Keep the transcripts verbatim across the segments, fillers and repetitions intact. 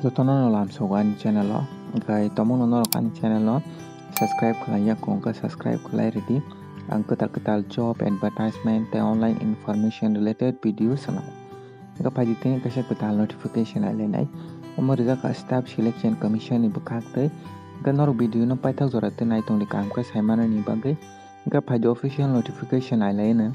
Jotono no lamsogo ani channel o, hwnkhe tomungno norok ani channel no subscribe khlai ya kho, hwnkhe subscribe khlai rwdi. Ang kwtal kwtal job advertisement tei online information related video swnam. Hwnkhe phaidi tini kaisa kwtal notification nailainai. Omo rijak kha Staff Selection Commission ni bwkhak tei. Hwnkhe norok video no paithak jora tei naitongdi kaham khe saimanani bagwi. Hwnkhe phaidi official notification nailaino.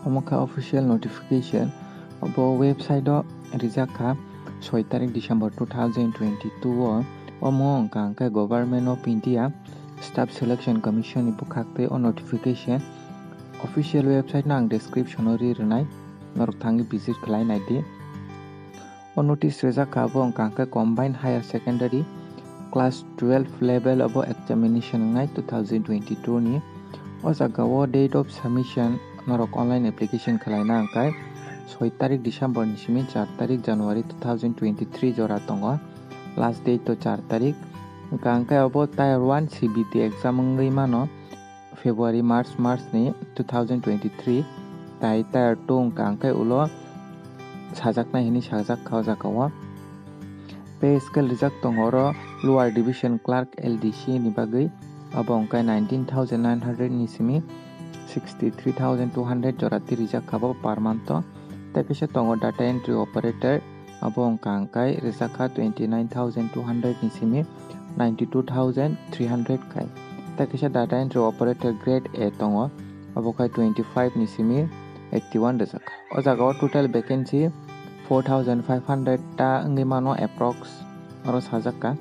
Omo kha official notification. Obo website o rijak kha soi tarik December two thousand twenty-two o. Omo wngkha hwnkhe Government of India Staff Selection Commission ni bwkhak tei o notification. Official website no ang description o ri rwnai, norok thangwi visit khlai naidi. O notice rijak kha, abo wngkha hwnkhe Combined Higher Secondary Class twelve level abo examination wngnai two thousand twenty-two ni. O jaga o date of submission norok online application khlaina hwnkhe soi tarik December ni simi char tarik January two thousand twenty-three jora tongo. Last date to char tarik. Hwnkha hwnkhe abo Tier one C B T exam wngwi mano. February, March, March ni two thousand twenty-three, tai Tier two wngkha hwnkhe ulo sajaknai hinwi sajak kha o jaga o. Pay scale rijak tongo oro Lower Division Clerk L D C ni bagwi, abo wngkha nineteen thousand nine hundred ni simi sixty three thousand two hundred jora twi rijak kha bo per month o. Tei kisa tongo Data Entry Operator, abo wngkha hwnkhe rijak kha twenty nine thousand two hundred ni simi ninety two thousand three hundred khai. Tei kisa Data Entry Operator Grade A tongo, abo khai twenty five ni simi eighty one rijak kha. O jaga o total vacancy four thousand five hundred ta wngwi mano approx, oro sajak kha.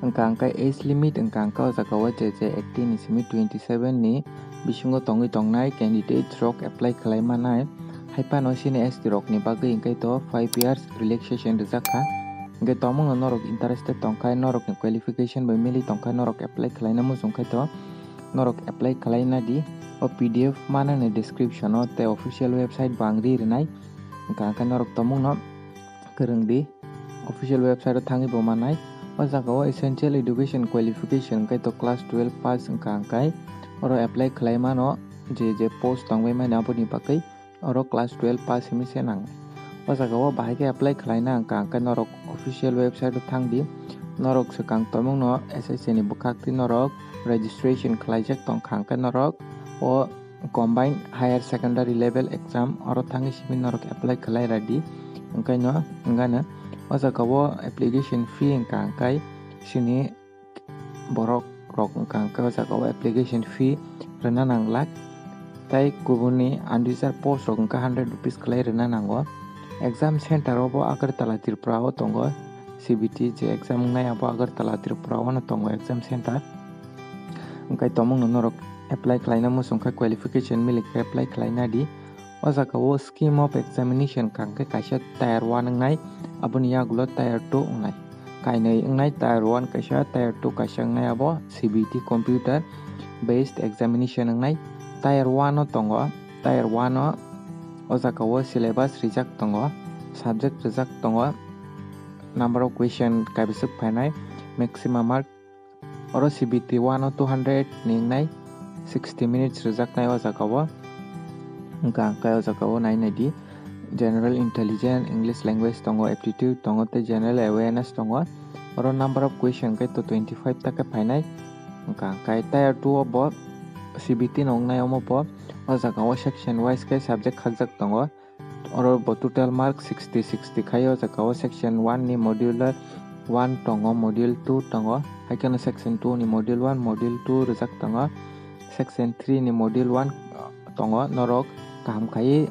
Wngkha hwnkhe age limit wngkha hwnkhe o jaga o je je eighteen ni simi twenty seven ni bisingo tongwi tongnai candidates rok apply khlai manai. Hai phano C N S T rok ni bagwi hwnkhe to five years relaxation rijak kha. Hwnkhe tomungno norok interested tongkha, norok ni qualification bai mili tongkha, norok apply khlaina muchung khai to norok apply khlai nadi. O P D F manani description o tei official website bo ang ri rwnai. Hwnkha hwnkhe norok tomungno kwrwng di. Official website o thangwi bo manai. O jaga o essential education qualification hwnkhe to class twelve pass wngkha hwnkhe oro apply khlai mano, je je post tongbai mani aboni bagwi oro class twelve pass hinwi se nangnai. O jaga o bahai khe apply khlaina wngkha hwnkhe norok official website o thang di. Norok swkang tomungno S S C ni bwkhak twi norok registration khlaijak tongkha hwnkhe norok o Combined Higher Secondary Level Exam oro thangwi simi norok apply khlai radi. Hwnkhe no, hwnkhe no o jaga o application fee wngkha hwnkhe sini borok rok wngkha hwnkhe o jaga o application fee rwna nang lakh, tei kubuni unreserved post rok wngkha hundred rupees khlai rwna nango. Exam center o bo Agartala Tripura o tongo, C B T je exam wngnai abo Agartala Tripura o no tongo exam center. Hwnkhe tomungno norok apply khlaina muchung khe qualification milik khe apply khlai nadi. O jaga o scheme of examination wngkha hwnkhe kaisa tier one wngnai, aboni yagulo tier two wngnai. Kainwi wngnai tier one kaisa, tier two kaisa wngnai abo C B T computer based examination wngnai. Tier one o tongo, tier one o o jaga o syllabus rijak tongo, subject rijak tongo, number of question kaibiswk phainai, maximum mark. Oro C B T one o two hundred ni wngnai, sixty minutes rwjaknai o jaga o. Hwnkha hwnkhe o jaga o nai nai di. General intelligence, English language tongo, aptitude tongo tei general awareness tongo. Oro number of question khe to twenty five ta khe phainai. Hwnkha hwnkhe tier two o bo C B T no wngnai omo bo. O jaga o section wise khe subject khakjak tongo. Oro bo total mark sixty, sixty khai o jaga o section one ni module one tongo, module two tongo, hai kheno section two ni module one, module two rijak tongo, section three ni module one tongo. Norok kaham khai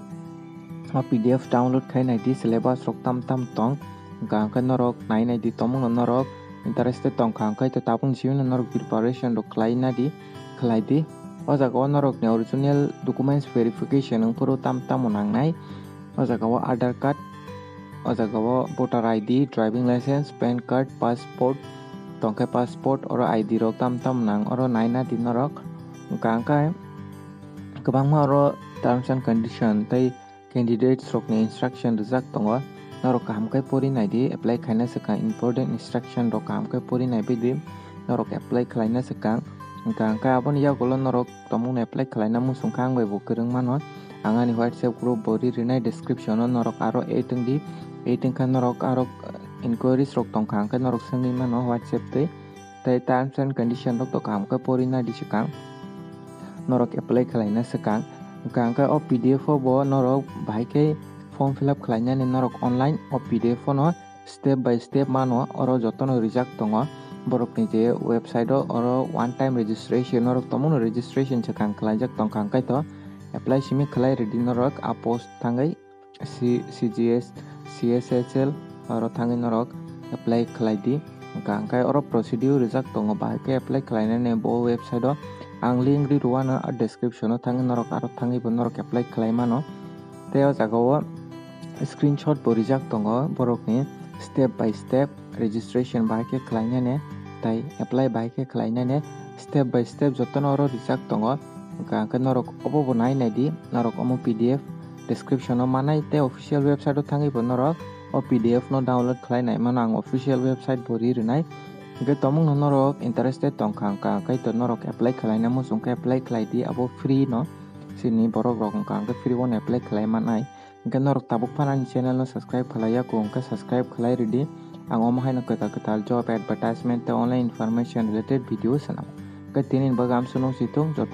o P D F download khai nai di, syllabus rok tam tam tong, hwnkha hwnkhe norok nai nai di, tomungno norok interested tongkha hwnkhe to tabuk ni simi no norok preparation rok khlai na di, khlai di. O jaga o norok ni original documents verification wng phuru tam tamo nangnai. O jaga o Aadhaar card, o jaga o voter I D, driving license, pan card, passport, tongkhe passport, oro I D rok tam tam nang, oro naina di norok. Hwnkha hwnkhe kwbangma oro terms and condition tei candidates rokni instruction rijak tongo. Norok kaham khe pori nai di, apply khaina swkang important instruction rok kaham khe pori nai bai di, norok apply khlaina swkang. Hwnkha hwnkhe aboni yagulo norok tomungno apply khlaina muchung kha, ang bai bo kwrwng mano. Ang ani WhatsApp group bo ri rinai description o, norok aro add wng di. Eight wngkha norok arok inquiries rok tongkha, hwnkhe norok swngwi mano WhatsApp twi. Tei terms and condition rok tongkha, hwnkhe pori nadi swkang. Norok apply khlaina swkang. Hwnkha hwnkhe o P D F o bo norok bahai khe form fill up khlainani norok online o P D F o no step by step mano, oro jotono rijak tongo. Borokni je website o oro one time registration norok tongmano registration swkang khlaijak tongkha, hwnkhe to apply simi khlai rwdi norok a post thangwi C-, C G S, C S H L oro thangwi norok apply khlai di. Hwnkha hwnkhe oro procedure rijak tongo, bahai khe apply khlainani bo website o ang link ri rwano a description o thangwi norok aro thangwi bo norok apply khlai mano. Tei o jaga o screenshot bo rijak tongo borokni step by step registration bahai khe khlainani tei apply bahai khe khlainani step by step jotono oro rijak tongo. Hwnkha hwnkhe norok obo bo nai nai di, norok omo P D F description o manai tei official website o thangwi bo norok o P D F no download khlai nai mano, ang official website bo ri rwnai. Hwnkhe tongmung no norok interested tongkha hwnkha hwnkhe to norok apply khlaina muchung khe apply khlai di, abo free no, chini borok rok hwnkha hwnkhe free o no apply khlai manai. Hwnkhe norok tabuk phano ani channel no subscribe khlai ya kho, hwnkhe subscribe khlai rwdi. Ang omo haino kwtal kwtal job advertisement tei online information related video swnam. Hwnkhe tini bagwi amsuk nung si thung, joto